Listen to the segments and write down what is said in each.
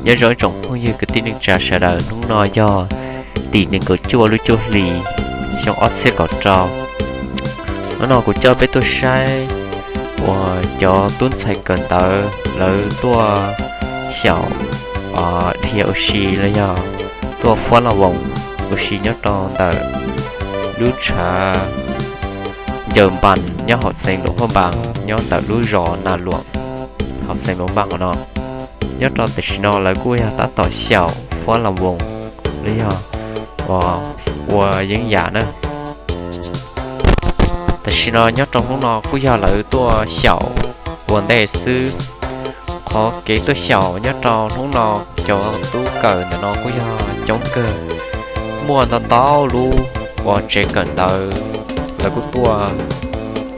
Nyob zoo ib tsoom phooj ywg kwv tij neej tsa sawv daws, hnub no yog tim nees nkaum cuaj lub cuaj hli xyoo ob txhiab kaum rau. Hnub no kuv coj peb tuaj saib uas cov tub ntxhais kawm ntawv lawv tuaj xyaum dhia ua si los yog tuaj fab laj voos ua si nyob rau ntawm lub tshav ncaws npas nyob hauv xeev Luam Phab Npas, nyob ntawm lub zos Nas Luam hauv xeev Luam Phab Npas no. Nyob rau tam sim no lawv kuj yog tab tom xyaum fab laj voos los yog ua yeeb yam na. Tam sim no nyob rau hnub no kuj yog lawv tuaj xyaum ua ntej xwb. Qhov kev tuaj xyaum nyob rau hnub no cov tub kawm ntawm no kuj yog coob kawg, muaj ntau ntau lub uas tsev kawm ntawv lawv kuj tuaj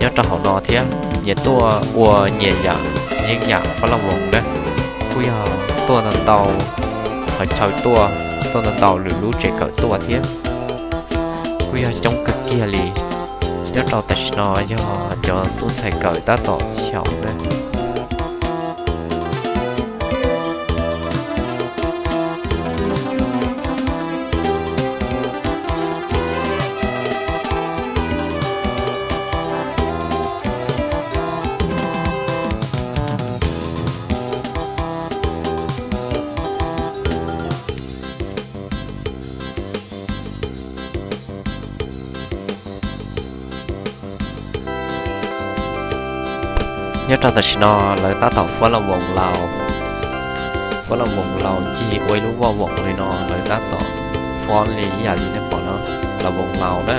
nyob rau hauv no thiab, nyias tuaj ua nyias yam yeeb yam fab laj voos na. Kuj yog tuaj ntau ntau qhov chaw tuaj, tuaj ntau ntau lwm lub tsev kawm tuaj thiab. Kuj yog coob kawg kiag li. Nyob rau tam sim no yog cov tub ntxhais kawm tab tom xyaum na. Nyob rau tam sim no lawv tab tom fab laj voos laus, fab laj voos laus ncig ua ib lub voj voos li no, lawv tab tom fab li ib yam li nej pom no, laj voos laus na.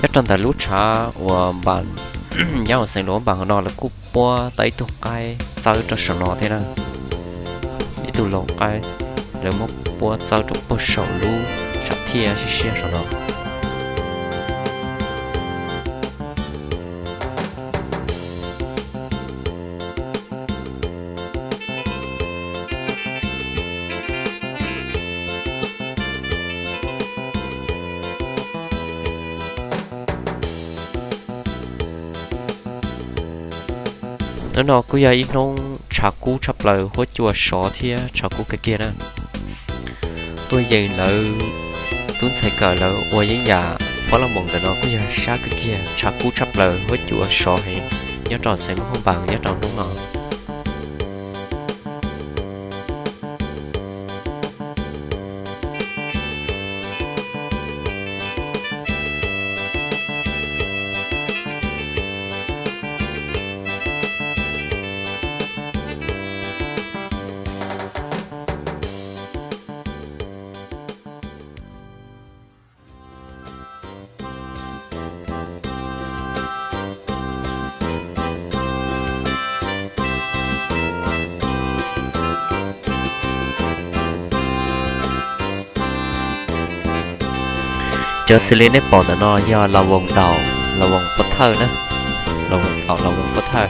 Nyob rau ntawm lub tshav uas npas nyob hauv xeev Luam Phab Npas no lawv kuj puab tau ib tug qaib txawb rau saum no thiab na. Ib tug laus qaib, lawv muab puab txawb rau puag saum lub tshav thiaj siab siab saum no. Hnub no kuj yog ib hnub tshav kub tshaj plaws, huab cua sov thiab tshav kub kawg kiag na. Tuaj yees lawv tub ntxhais kawm lawv ua yeeb yam fab laj voos ntawm no kuj yog sab kawg kiag, tshav kub tshaj plaws, huab cua sov heev nyob rau xeev Luam Phab Npas nyob rau hnub no. Cov xws li nej pom ntawm no yog laj voos daus, laj voos pov thawj na, laj voos daus, laj voos pov thawj,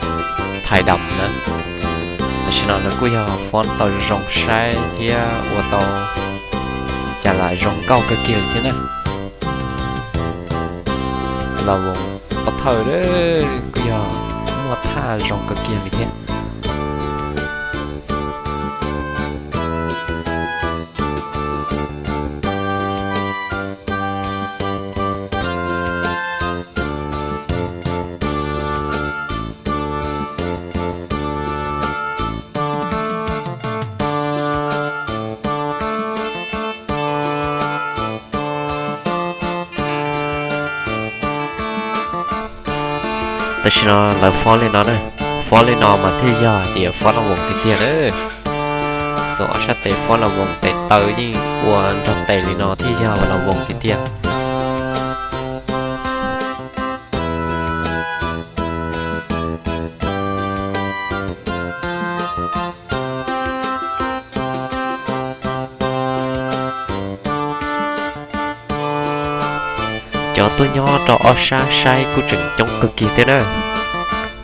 thais dam na. Tam sim no lawv kuj yog fab tau zoo saib thiab ua tau cas lam zoo nkauj kawg kiag li thiab na. Laj voos pov thawj kuj yog muaj thaj zoo kawg kiag li thiab. Tam sim no lawv fob li no na, fob li no mas thiaj yog tias fob Las Voos tiag tiag na. Xav ob sab tes fob Las Voos, tes taw yeej ua nrog tes li no thiaj yog Las Voos tiag tiag. Cov tuaj nyob rau ob sab saib kuj tseem coob kawg kiag thiab na.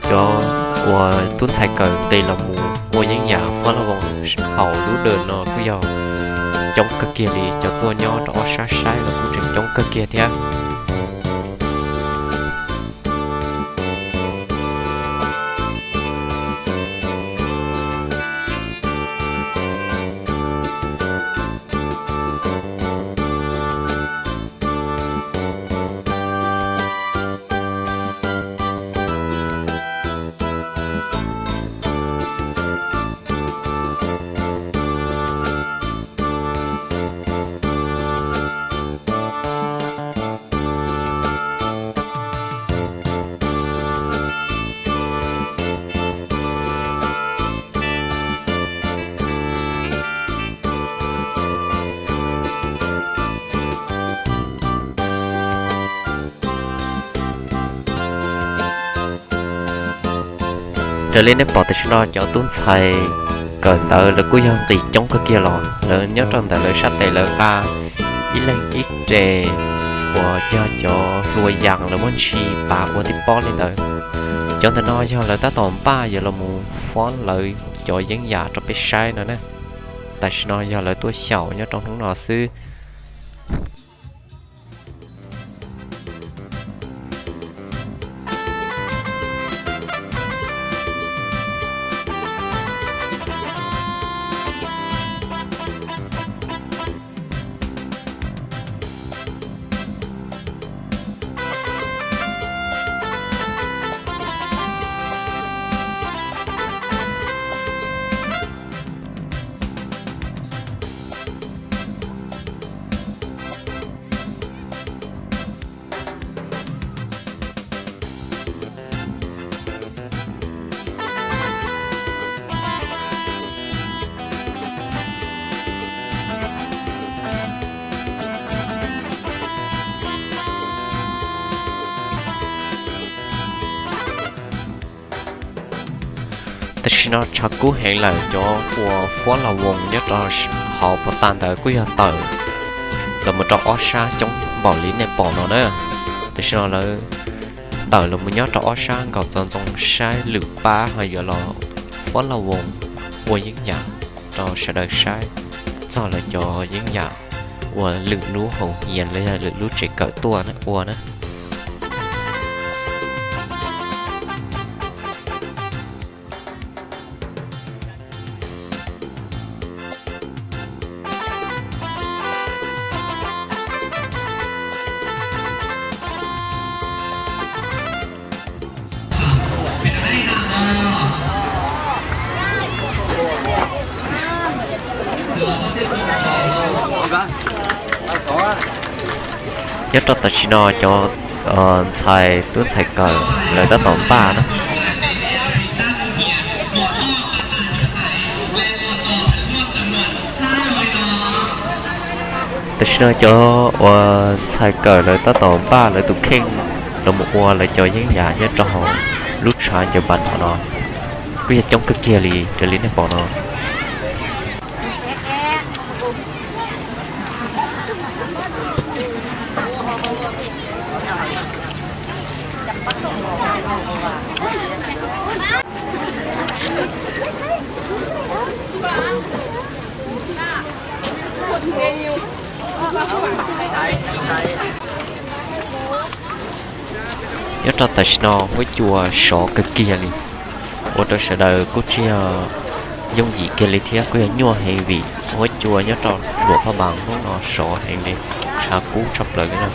Cov uas tub ntxhais kawm nqis los mus ua yeeb yam fob Las Voos hauv lub dawm no kuj yog coob kawg kiag li, cov tuaj nyob rau ob sab saib los kuj tseem coob kawg kiag thiab. Raws li nej pom tam sim no cov tub ntxhais kawm ntawv lawv kuj yog nqis coob kawg kiag los lawv nyob rau ntawm lawv sab tes lawv nqa ib leeg ib re uas yog cov hlua yas lawv muab ntsis pas ua tib pob li ntawd. Cov ntawm no yog lawv tab tom npaj yuav los mus fob lawv cov yeeb yam rau peb saib no na. Tam sim no yog lawv tuaj xyaum nyob rau hnub no xwb. Tam sim no tshav kub heev lawm, cov uas fob Las Voos nyob rau hauv pov tas ntawd kuj yog tawm los mus rau ob sab coob npaum li nej pom no na. Tam sim no lawv tawm los mus nyob rau ob sab nkaum txog ntxoo saib lwm pab ho yuav los fob Las Voos ua yeeb yam rau sawv daws saib txog lawv cov yeeb yam uas lwm lub hauv hias los yog lwm lub tsev kawm tuaj ua na. Nyob rau tam sim no cov ntxhais tub ntxhais kawm lawv tab tom npaj na. Tam sim no cov uas ntxhais kawm lawv tab tom npaj lawv tus kheej los mus ua lawv cov yeeb yam nyob rau hauv lub tshav ncaws npas nrho no. Kuj yog coob kawg kiag li raws li nej pom no. Nyob rau tam sim no huab cua sov kawg kiag li, ua rau sawv daws kuj tsis yog yooj yim kiag li thiab kuj yog nyuaj heev vim huab cua nyob rau Luam Phaj Npas hnub no sov heev li, tshav kub tshaj plaws li na.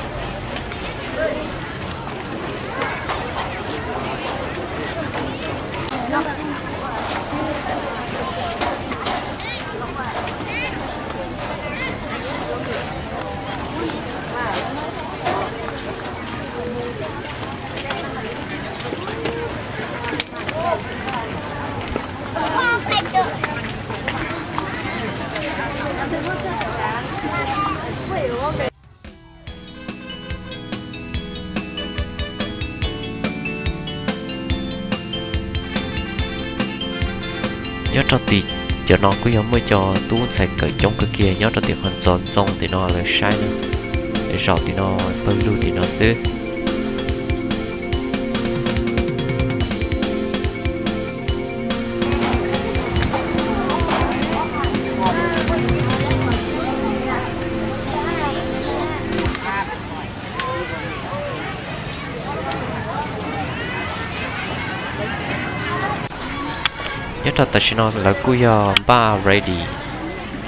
Nyob rau tim cov no kuj yog muaj cov tub ntxhais kawm coob kawg kiag nyob rau tim qhov ntxoov ntxoo tim no lawv saib na. Zaum tim no pawg lug tim no xwb. Nyob rau tam sim no lawv kuj yog npaj ready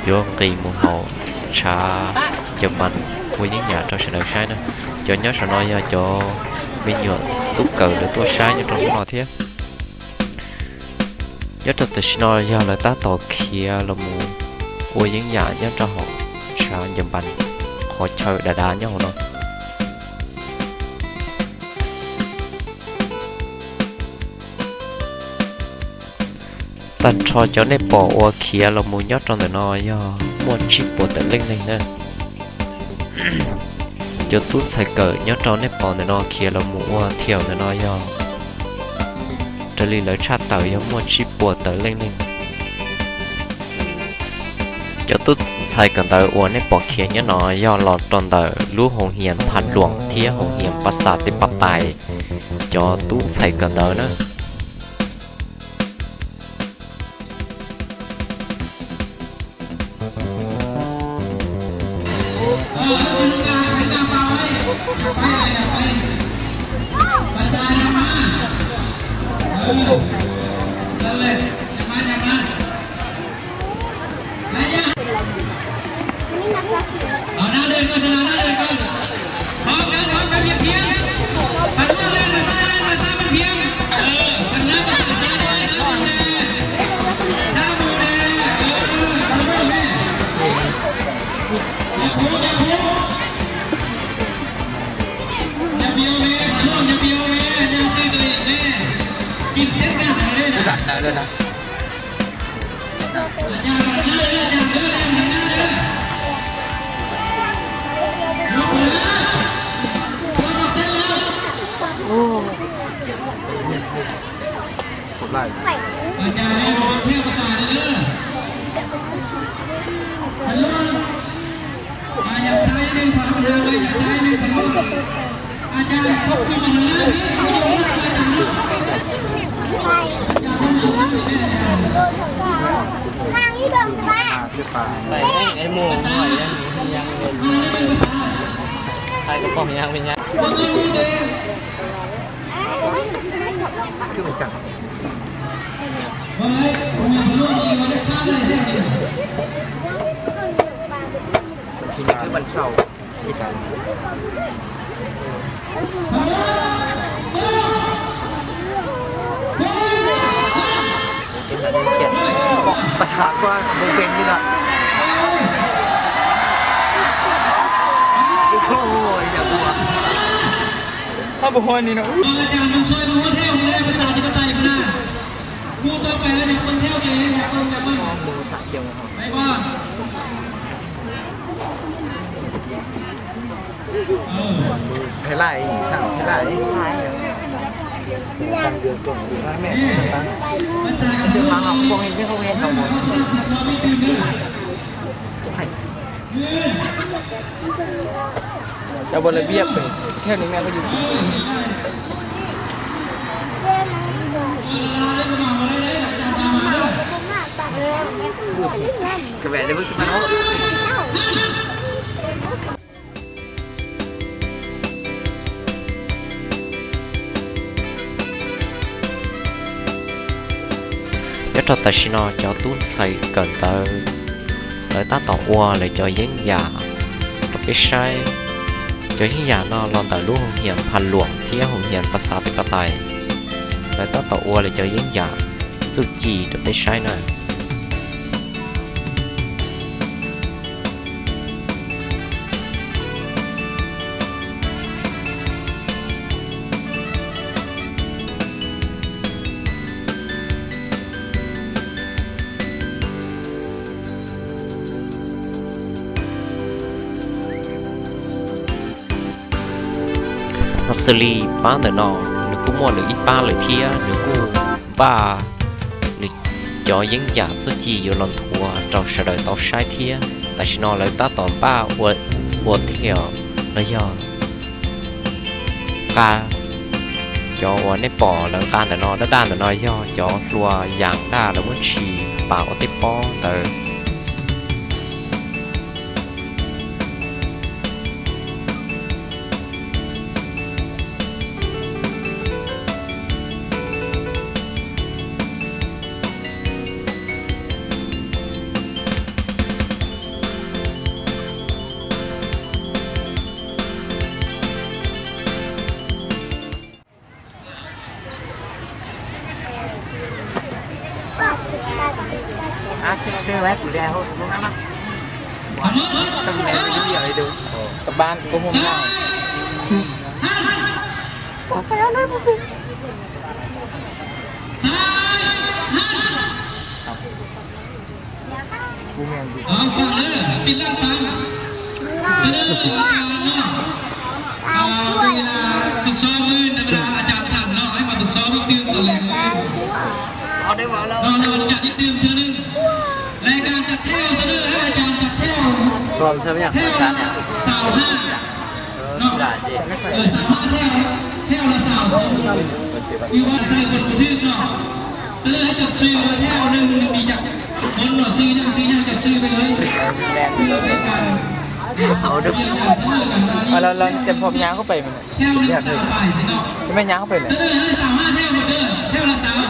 yuav nqis mus hauv tshav Npam ua yeeb yam rau sawv daws saib na. Cov nyob saum no yog cov me nyuam tub kawm lawv tuaj saib nyob rau hnub no thiab. Nyob rau tam sim no yog lawv tab tom khiav los mus ua yeeb yam nyob rau hauv tshav Npam, qhov chaw dav dav nyob hauv no. Tag nrho cov nej pom uas khiav los mus nyob rau ntawm no yog muaj tsib puas tawm leej neeg na. Cov tub ntxhais kawm nyob rau nej pom ntawm no khiav los mus ua thiaum ntawm no yog raws li lawv tshaj tawm yog muaj tsib puas tawm leej neeg. Cov tub ntxhais kawm ntawv uas nej pom khiav nyob no yog los rau ntawm lub hoos hias Pha Luam thiab hoos hias Pas Xas Tes Pas Tais cov tub ntxhais kawm ntawv na. Pas xav kuaj mus pem li no. Ib khub ua li ua. Hab puas huaj ni no. Mus xav khiav mus hov. Thaiv laj, thaiv laj. Cov ua lawv viaj pem, thiab nws me phooj ywg xwb. Kawm vam li vwj kib pab no. Nyob rau tam sim no cov tub ntxhais kawm ntawv lawv tab tom ua lawv cov yeeb yam rau peb saib. Cov yeeb yam no los ntawm lub hoo hias Pha Luam thiab hoo hias Pas Xav Tes Pas Tais. Lawv tab tom ua lawv cov yeeb yam txuj ci rau peb saib na. Ho xws li pab ntawm no, nws kuj muaj nws ib pab lawm thiab, nws kuj npaj nws cov yeeb yam txuj ci yuav los nthuav rau sawv daws tau saib thiab. Tam sim no lawv tab tom npaj ua, ua thiaum los yog nqa. Cov uas nej pom lawv nqa ntawm no daj daj ntawm no yog cov hlua yas daj lawv muab ntshis pas ua tej pob ntawd. Ờ, khoan đã, Vinh Lâm Phạm. Sơ đơ, à, à, à, vì làฝึกซ้อม มื้อ ธรรมดา อาจารย์ Thành เนาะ ให้มาฝึกซ้อม นิดนึง ตอนแรก มื้อ Ờ, để vào lâu. Ờ, để vào chặt นิดนึง เทื่อนึง รายการจัดแถว เสนอให้อาจารย์จัดแถว แถวละซาวห้า เนาะ เออ ซาวห้าแถว แถวละซาว คือว่าใส่คนบ่ถืกเนาะ เสนอให้จดชื่อว่าแถวหนึ่งมีจักคนเนาะ ชื่อหยังชื่อหยัง จดชื่อไปเลย เพื่อเป็นการ เอาดู เพื่อการเสนอการ เราเราจะพบยางเข้าไปไหมเนี่ย แถวหนึ่งซาวไปสิเนาะ ไม่ยางเข้าไปเลย เสนอให้ซาวห้าแถวหมดเด้อ แถวละซาว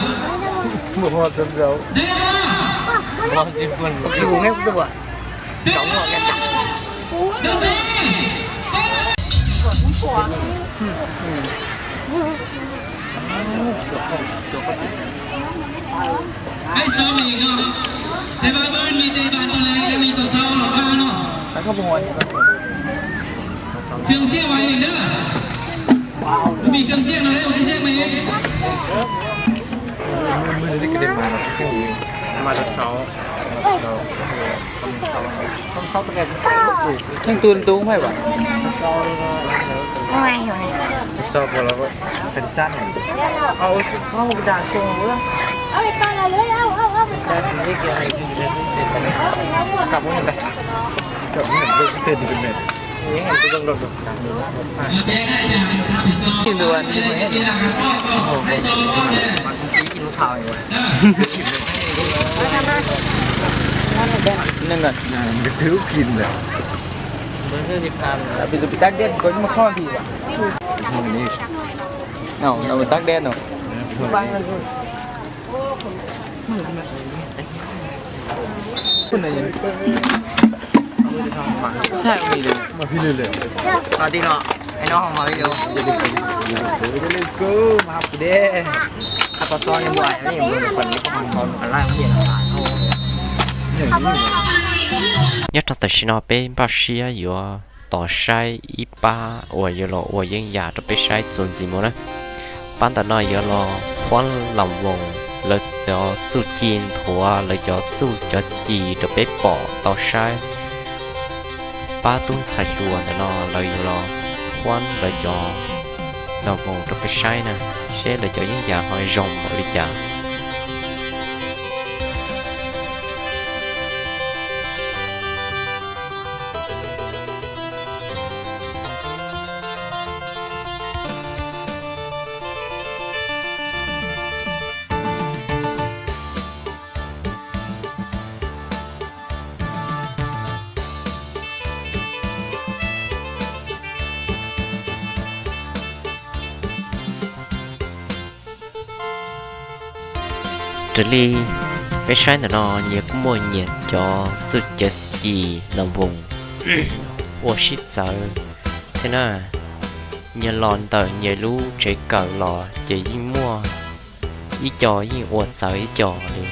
บ่พอจนเรา ได้บ่ บ่พอจริงๆ สูงไง สูงอ่ะ สองหัวกัน ดนตรี ให้ซ้อมอีกเนาะ แต่ว่ามื้อนี้มีเตะบอลตอนแรก แล้วมีตอนเช้าหรอกว่าเนาะ แล้วก็บ่หัว เครื่องเสียงไว้เองเด้อ มีเครื่องเสียงเราได้ เครื่องเสียงมาเอง มาตอนเช้า Không sáu tụi em cũng không đủ. Thằng Tuấn Tú không phải bảo. Không ai hiểu này. Sao mà nó vẫn cảnh sát này. Ờ, không đa số nữa. Cảnh sát thì cái kia này thì người ta cũng tìm ra. Cặp cũng nhận đây. Cặp cũng nhận đây, cái tên thì mình mệt. Những hàng tôi đang đọc được. Ui, ใช่ มีเลย มาพี่เลยเลย สวัสดีเนาะ ไอ้น้องของเราอยู่ เดี๋ยวเล่นกูมาหากูเด้ ถ้าปอซ้อนยังบ่อยนี่ มึงคนนี้ก็ทำซ้อนกันไล่เปลี่ยนหลายห้อง Nyob rau tam sim no peb npaj siab yuav tos saib ib pab uas yuav los ua yeeb yam rau peb saib txuas ntxiv mus na. Pab ntawm no yuav los Huab Las Voos, lawv cov txuj ci nthuav lawv cov txuj cov ci rau peb pom tau saib. Pab tub ntxhais hluas ntawm no lawv yuav los Huab lawv cov Las Voos rau peb saib na, seb lawv cov yeeb yam ho zoo npaum li cas. Raws li peb saib ntawm no nyias kuj muaj nyias cov txuj cov ci Las Voos ua sib txawv thiab na. Nyias los ntawm nyias lub tsev kawm los ces yeej muaj ib co yeej ua txawv ib co li.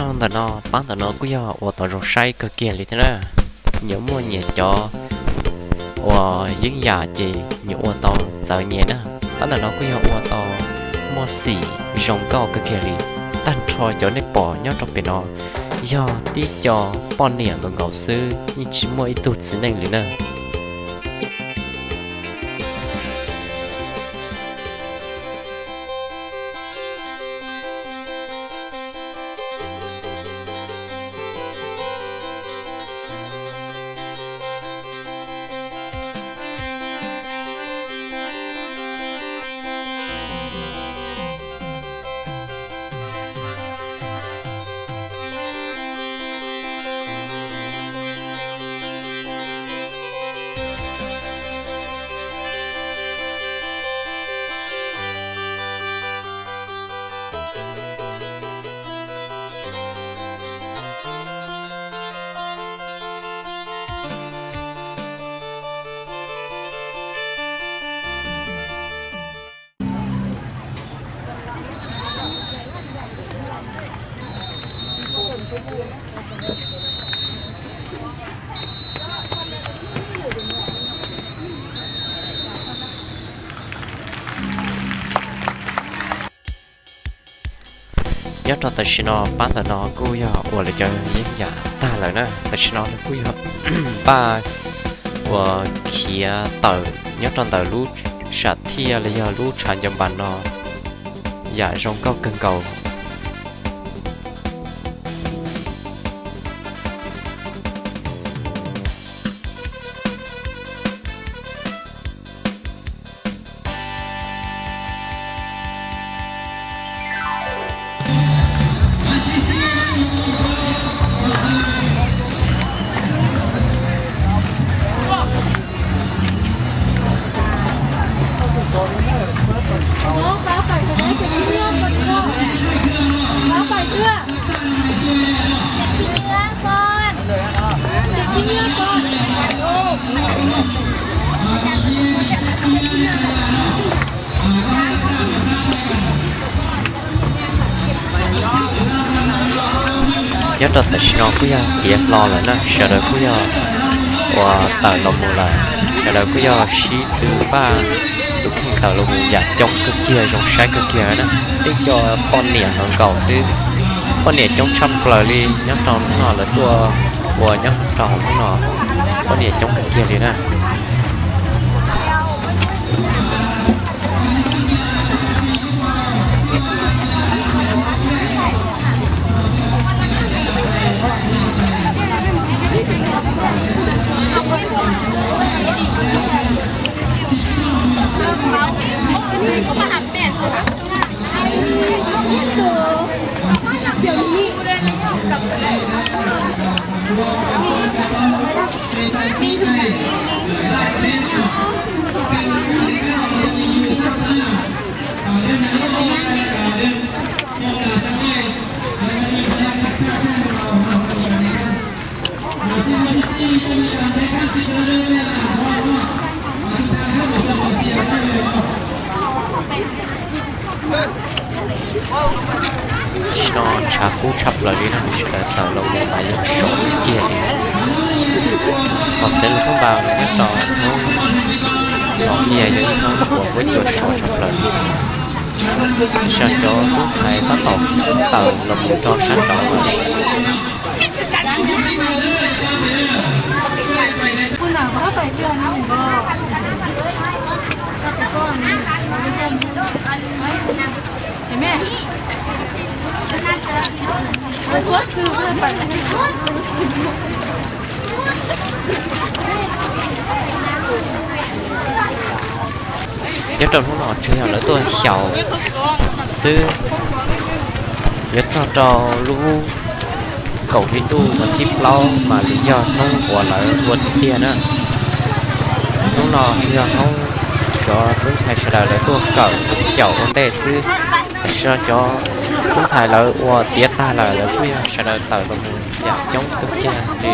Ntawm no, pab ntawm no kuj yog ua tau zoo saib kawg kiag li thiab na. Nyias muaj nyias cov uas yeeb yam ces nyias ua tau txawv nyias na. Pab ntawm no kuj yog ua tau muaj xim zoo nkauj kawg kiag li. Tag nrho cov nej pom nyob rau pem no yog tib co poj niam nkaus nkaus xwb, yeej tsis muaj ib tug txiv neej li na. Nyob rau tam sim no pab ntawm no kuj yog ua lawv cov yeeb yam tag lawm na. Tam sim no kuj yog npaj uas khiav tawm nyob rau ntawm lub sam thiaj los yog lub tshav ncaws npas no yam zoo nkauj kawg nkaus. Nyob rau tam sim no kuj yog tiav hlo lawm na, sawv daws kuj yog uas tawm los mus lawm, sawv daws kuj yog sib tw npaj tus kheej tawm los mus yam coob kawg kiag zoo saib kawg kiag na. Twb cov poj niam los nkaus xwb, poj niam coob tshaj plaws li nyob rau hnub no lawv tuaj ua nyob rau hauv hnub no, poj niam coob kawg kiag li na. Tam sim no tshav kub tshaj plaws li no, sawv daws tawm los mus mas yog sov kiag li. Hos xeev laus Hmoob Npas nyob rau hnub no kiag yog ib hnub uas huab cua sov tshaj plaws li. Sawv cov tub ntxhais tab tom tawm los mus rau sab nraud lawm. Nyob rau hnub no tsuas yog lawv tuaj xyaum xwb. Yuav txog rau lub kaum hli ntuj vas thib plaub mas li yog hnub uas lawv ua tiag tiag na. Hnub no tsuas yog hnub cov tub ntxhais sawv daws lawv tuaj kawm xyaum ua ntej xwb. Tam sim no cov tub ntxhais lawv ua tiav tag lawm, lawv kuj yog sawv daws tawm los mus yam coob kawg kiag li.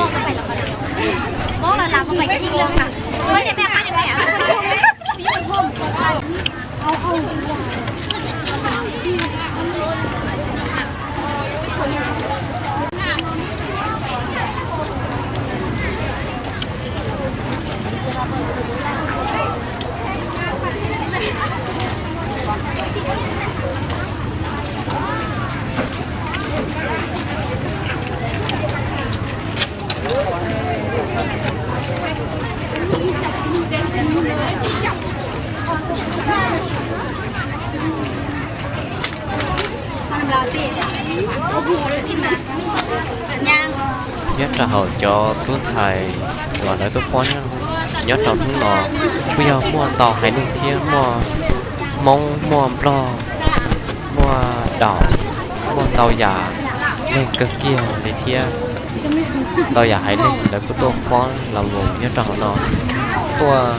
Nyob rau hauv cov tub ntxhais uas lawv tuaj fob nyob rau hnub no, kuj yog muaj ntau haiv neeg thiab, muaj Hmoob, muaj Nplog, muaj Daum, muaj ntau yam neeg kawg kiag li thiab. Ntau yam haiv neeg lawv kuj tuaj fob los mus nyob rau hauv no, tuaj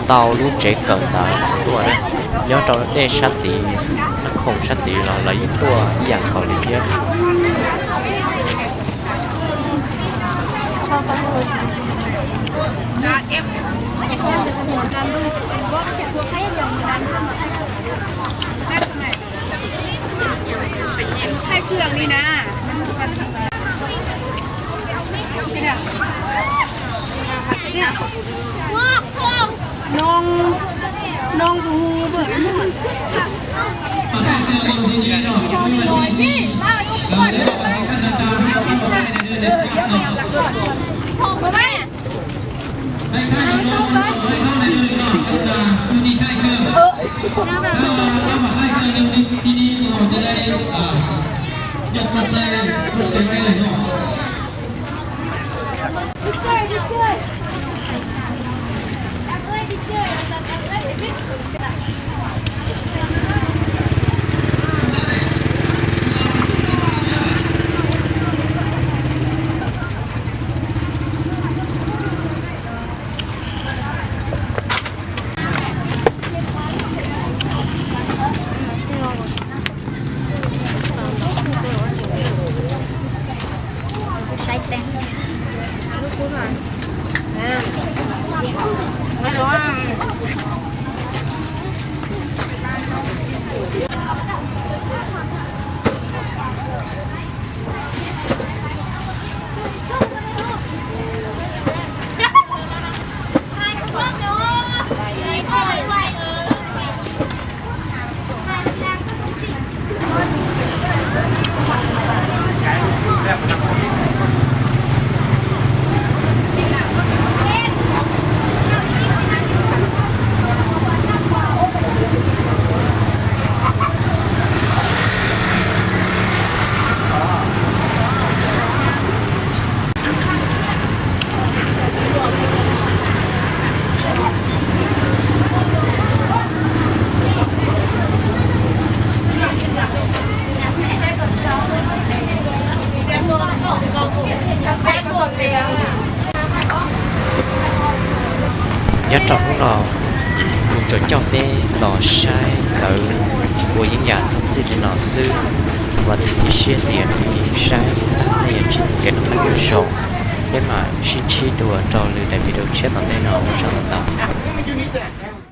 ntau lub tsev kawm ntawv tuaj, nyob rau dej sab tid, nab khoom sab tid los lawv yeej tuaj ib yam nkaus li thiab. Nyob rau hnub no, kuv tsuas coj peb los saib lawv ua yeeb yam txuj txij li no xwb. Vam thiab cia siab tias nej saib tag nej yuav ntsib txoj kev noj qab nyob zoo. Peb mam sib ntsib dua rau lwm daim video tshiab tom ntej no, ua tsaug ntau.